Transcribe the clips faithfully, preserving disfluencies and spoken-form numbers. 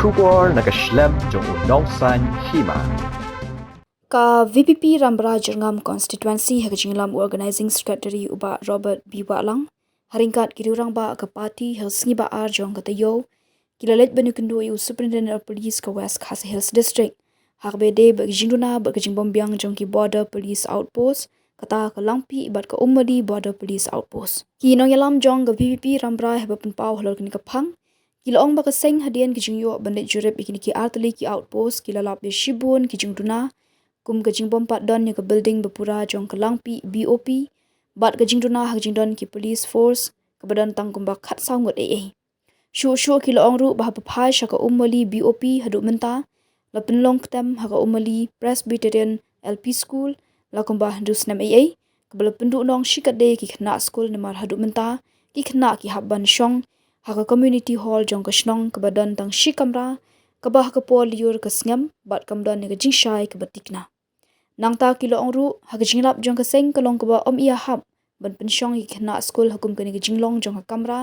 Khubor na ka shlem jong u Nongsaiñ Hima. Ka VPP Rambrai Jyrngam Constituency ha ka jingïalam u Organising Secretary u Bah Robert B Wahlang, ha ryngkat ki riew rangbah ka party ha ka sngi Bah Ar jong ka taïew, ki la leit ban ïakynduh ïa u Superintendent of Police ka West Khasi Hills District ha kaba ïadei bad ka jingduna bad ka jingbymbiang jong ki Border Police Outpost, kata ka Langpih bad ka Umwali Border Police Outpost. Ki nongïalam jong ka VPP Rambrai haba pynpaw halor kane ka phang, ki la ong ba ka seng hadien ka jingïoh ban leit jurip ïa kine ki artylli ki outpost, ki la lap ïa shibun ki jingduna, kum ka jingbym pat don ïa ka building bapura jong ka Langpih BOP, bad ka jingduna ha ka jingdon ki police force kaba don tang kumba khatsaw ngut eiei. Shuh shuh ki la ong ruh ba haba phai sha ka Umwali BOP haduh mynta, la pynlong ktem ha ka Umwali Presbyterian LP School la kumba hynriew snem eiei, kaba la pynduhnong shikatdei ki khynnah skul, namar haduh mynta ki khynnah ki hap ban shong ha ka community hall jong ka shnong kaba don tang shi kamra, kaba ha ka por lyiur ka sngem bad kam don ïa ka jingshai kaba thikna. Nangta ki la ong ruh, ha ka jinglap jong ka seng ka long kaba ym ïahap ban pynshong ïa ki khynnah skul ha kum kane ka jinglong jong ka kamra,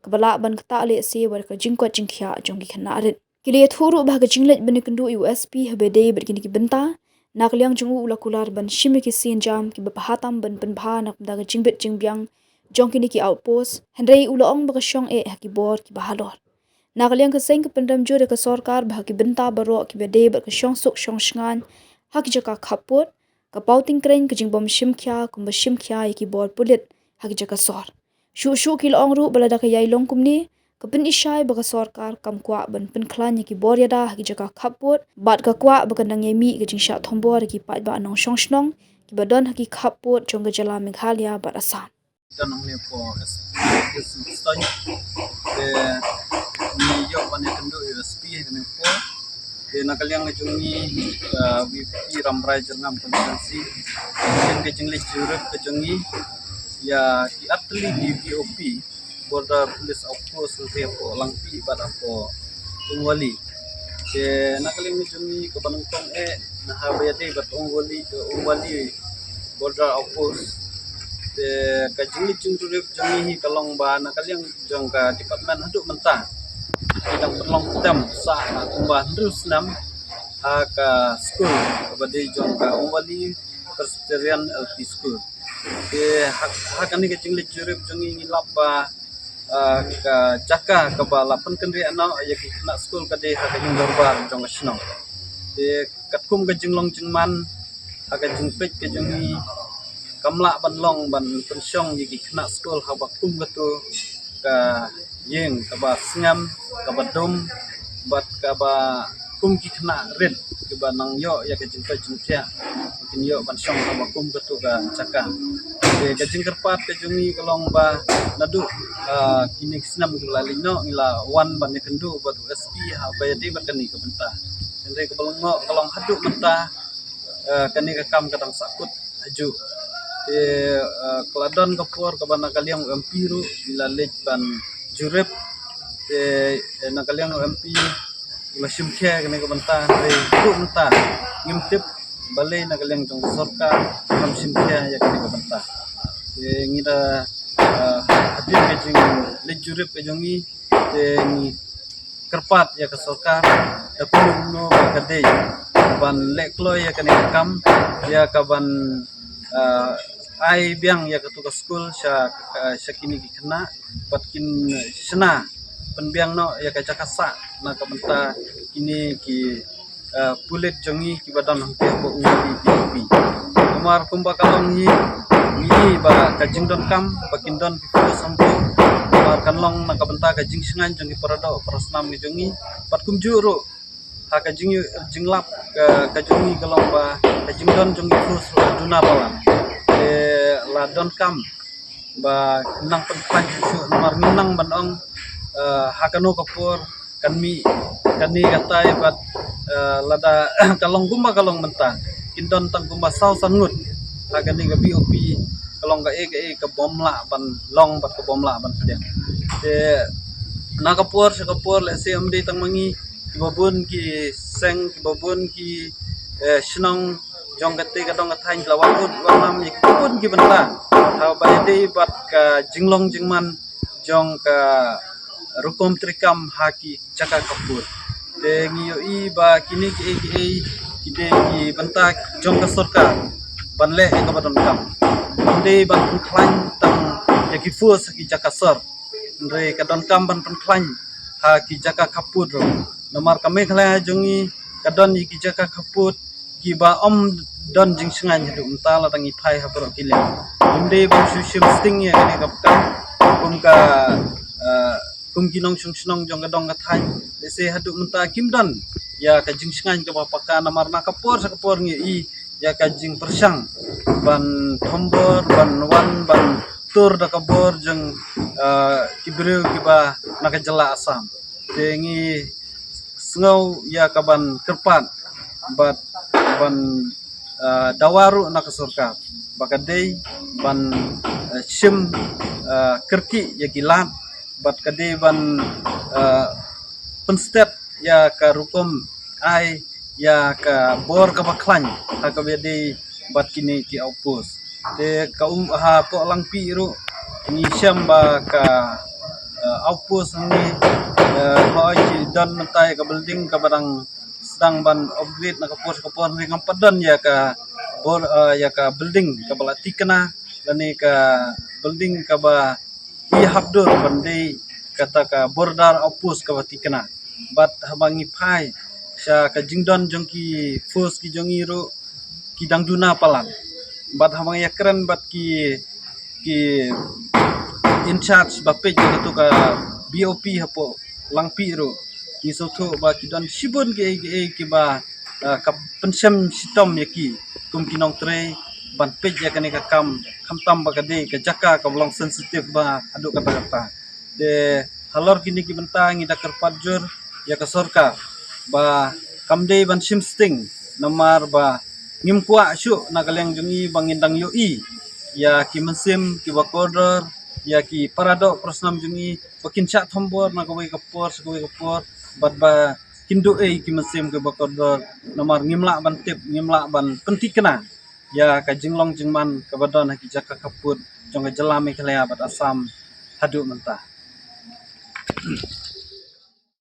kaba lah ban ktah lehse bad ka jingkoit jingkhiah jong ki khynnah rit. Ki la ïathuh ruh ba ha ka jingleit ban ïakynduh ïa u SP haba ïadei bad kine ki bynta, na ka liang jong u u la kular ban shim ïa ki sienjam kiba bha tam ban pynbha na ka bynta ka jingbit jingbiang jong kine ki outpost, hynrei u la ong ba ka shong eh ha ki bor kiba halor. Na ka liang ka seng ka pynrem jur ïa ka sorkar ba ha ki bynta baroh kiba ïadei bad ka shongsuk shongshngaiñ ha ki jaka khappud, ka paw tyngkreiñ ka jingbym shim khia kumba shim khia ïa ki bor pulit ha ki jaka sor. Shuh shuh ki la ong ruh ba lada ka ïai long kumne, ka pyni shai ba ka sorkar kam kwah ban pynkhlaiñ ïa ki bor ïada ha ki jaka khappud, bad ka kwah ba kan dang ïai mih ka jingshah thombor ïa ki paidbah nongshong shnong kiba don ha ki khappud jong ka jylla Meghalaya bad Assam. Don hangne hapoh SP Hills Nongstoiñ. Te ngi ïoh ban ïakynduh ïa u SP hangne hapoh. Te na ka liang ka jong ngi, eh, VPP Rambrai Jyrngam Constituency, ka jing, ka jingleit jurip ka jong ngi ïa ki artylli ki BOP, Border Police Outpost, hapoh Langpih bad hapoh Umwali. Te na ka liang ka jong ngi kaba nyngkong eh, na haba ïadei bad Umwali, eh, Umwali Border Outpost. Te ka jingleit jingjurip jong ngi hi ka long ba na ka liang jong ka department haduh mynta ki dang pynlong ktem sah na kumba hynriew snem ha ka skul kaba dei jong ka Umwali Presbyterian LP School. Te ha, ha kane ka jingleit jurip jong ngi ngi lap ba, ah, ka jaka kaba la pynkynriah noh ïa ki khynnah skul ka dei ha ka ïing dorbar jong ka shnong. Te katkum ka jinglong jingman ha ka jingpeit ka jong ngi, kam lah ban long ban pynshong ïa ki khynnah skul haba kum katu ka ïing kaba sngem, kaba dum, bad kaba kum ki khynnah rit kiba nang ïoh ïa ka jingpeit jingkhiah, kin ïoh ban shong haba kum katu ka jaka. Te ka jingkyrpad ka jong ngi ka long ba naduh, ah, kine ki snem kiba la leit noh ngi la wan ban ïakynduh bad u SP haba ïadei bad kane ka bynta. Hynrei kaba long noh ka long haduh mynta, eh, kane ka kam ka dang sahkut hajuh. Te, eh, ka la don ka por kaba na ka liang u MP ruh ngi la leit ban jurip. Te, eh, na ka liang u MP u la shim khia kane ka bynta, hynrei haduh mynta ngim tip balei na ka liang jong ka sorkar kam shim khia ïa kane ka bynta. Te ngi da, eh, hadien ka jingleit jurip ka jong ngi, te ngi kyrpad ïa ka sorkar da kumno ba ka dei ban leh kloi ïa kane ka kam, ïa ka ban, ah, ai biang ïa katu ka skul sha, ah, sha kine ki khynnah, bad kin shna pynbiang noh ïa ka jaka sah na ka bynta kine ki, ah, pulit jong ngi kiba don hangtei hapoh Umwali BOP. Namar kumba ka long hi, ngi i ba ka jingdonkam ba kin don ki force hangto, namar kan long na ka bynta ka jingshngaiñ jong ki paradoh parasnam ki jong ngi, bad kumjuh ruh ha ka jing, jinglap ka, ka jong ngi ka long ba ka jingdon jong ki force ruh ka duna palat. Te la donkam ba nang pynkhlaiñ shuh shuh, namar ngim nang ban ong, eh, ha kano ka por kan mih kane katai bad, eh, lada ka long kumba ka long mynta, kin don tang kumba saw san ngut ha kane ka BOP, ka long kaei kaei ka bym lah ban long bad ka bym lah ban pdiang. Te na ka por sha ka por, lehse ym dei tang ma ngi, kiba bun ki seng, kiba bun ki, eh, shnong jong kata ka dong ka thaiñ la wan ud wan nam ïa kiba bun ki bynta haba ïadei bad ka jinglong jingman jong ka rukom treikam ha ki jaka khappud. Te ngi ïohi ba kine kiei kiei ki dei ki bynta jong ka sorkar ban leh ïa kaba donkam. Ym dei ban pynkhlaiñ tang ïa ki force ha ki jaka sor. Hynrei ka donkam ban pynkhlaiñ ha ki jaka khappud ruh. Namar ka Meghalaya jong ngi ka don ïa ki jaka khappud kiba ym don jingshngaiñ haduh mynta lada ngi phai ha baroh ki liang. Ym dei ban shu shim sting ïa kane ka kam kum ka, eh, kum ki nongshong shnong jong ka dong ka thaiñ. Lehse haduh mynta kim don ïa ka jingshngaiñ kaba paka namar na ka por sha ka por ngi ïohi ïa ka jingpyrshang ban thombor, ban wan, ban tur da ka bor jong, eh, ki briew kiba na ka jylla Assam. Te ngi sngew ïa ka ban kyrpad bad ban, eh, dawa ruh na ka sorkar ba ka dei ban, eh, shim, eh, kyrkieh ïa ki lad bad ka dei ban, eh, pynstet ïa ka rukom ai ïa ka bor kaba khlaiñ ha kaba dei bad kine ki outpost. Te ka um ha poh Langpih ruh ngi shem ba ka, eh, outpost ngi, eh, hoi ki don mynta ïa ka building kaba dang sdang ban upgrade na ka por ka por ngi ngam pat don ïa ka bor, eh, ïa ka building kaba la thikna lane ka building kaba i hap dur ban dei kata ka border outpost kaba thikna. Bad haba ngi phai sha ka jingdon jong ki force ki jong i ruh ki dang duna palat. Bad haba ngi ïakren bad ki, ki in charge ba peit ïa katu ka B O P hapoh Langpih ruh ki sngewthuh ba ki don shibun kiei kiei kiba, ah, ka pynshem shitom ïa ki kum ki nongtrei ban peit ïa kane ka kam khamtam ba ka dei ka jaka kaba long sensitive ba haduh katta katta. Te halor kine ki bynta ngi da kyrpad jur ïa ka sorkar ba kam dei ban shim sting namar ba ngim kwah shuh na ka liang jong i ba ngin dang ïohi ïa ki mynsiem kiba kordor ïa ki paradoh parasnam jong i ba kin shah thombor na kawei ka por sha kawei ka por bad ba kin duh ei ki mynsiem kiba kordor namar ngim lah ban tip ngim lah ban pynthikna ïa ka jinglong jingman kaba don ha ki jaka khappud jong ka jylla Meghalaya bad Assam haduh mynta.